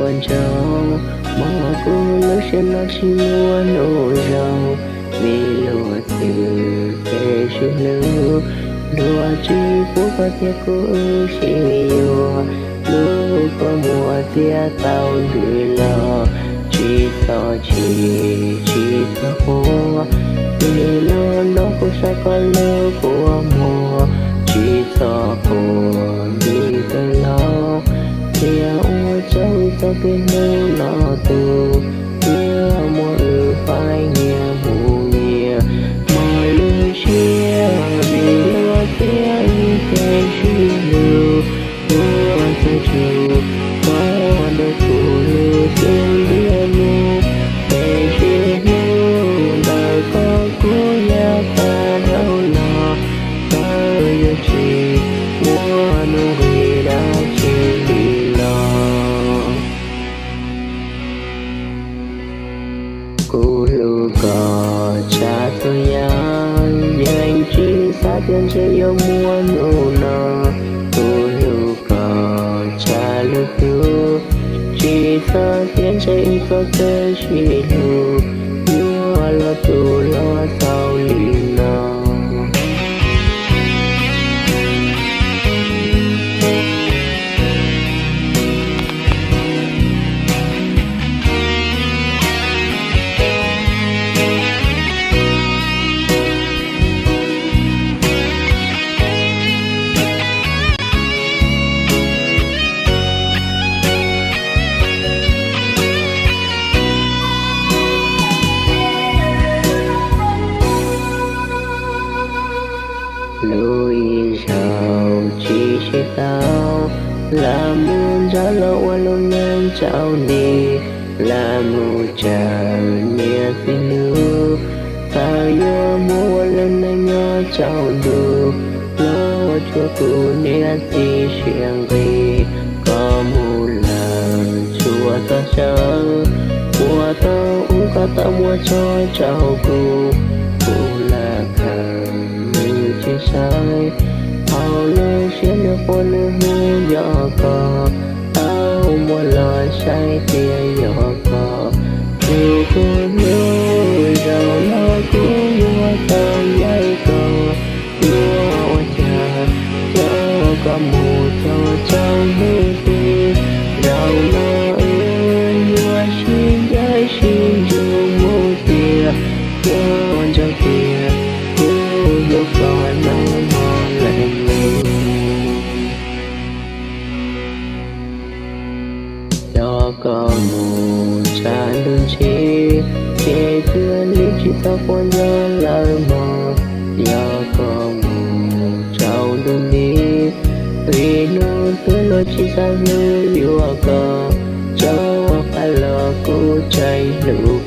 ua ntsaug, mas kuv lub siab no tsis muaj hnub zoo, vim luag twg peb sib hlub, luag tsis pub koj thiab kuv wb sib yuav, lub kua muag txiav tau ntws los, tsis txhob chim tsis txhob quaj, vim luag nrog kuv saib koj lub kua muag, tsis txhob quaj vim tawg los, thiaj ua rau txoj kev hlub no tu, thiaj muab wb faib nyias mus nyias, mas lub siab vim luag txiav wb peb sib hlub, ua txhua tsav koj ntawm kuv lub xub ntiag mus, peb sib hlub ntawm koj kuv yav tag dhau los, koj yuav tsis muaj nuj nqis dab tsi li los. Kuv hlub koj tshaj txhua yam, yeej tsis xav tias ntshe yuav muaj hnub no. Kuv hlub koj tshaj lwm tus, tsis xav tias ntshe wb txoj kev sib hlub yuav los tu los xaus li no. Lub ib zaug tsis sib tau, lam mus ntsib los ua lub neej tsaus nti, lam mus tsawg niam txiv hlub, txawm yuav mus ua lub neej nyob tsaus ntuj, los tsuav kuv niam txiv siab nqis. Koj mus lawm tsuav txoj saw, puas tau ub koj tau muab tso rau kuv, kuv lam khaws nws tsis saib, hauv lub siab nws quaj nws hu yog koj, tau muab los saib tias yog koj. Tus kuv hlub, zaum no kuv yuav tau ncaim koj, yuav ua cas coj koj mus txog tsaus ntuj twg, zaum no wb yuav sib ncaim sib ntsug mus tias, puas ntsoov tias kuv yuav koj hnub no leej lus. Yog koj mus tshav ntuj ntsig, ces thiaj li tsis txhob quaj nco lawm mog. Yog koj mus tsaus ntuj nti, vim hnub twg luag tsis xav hlub yuav koj, rau qab los kuv tseem hlub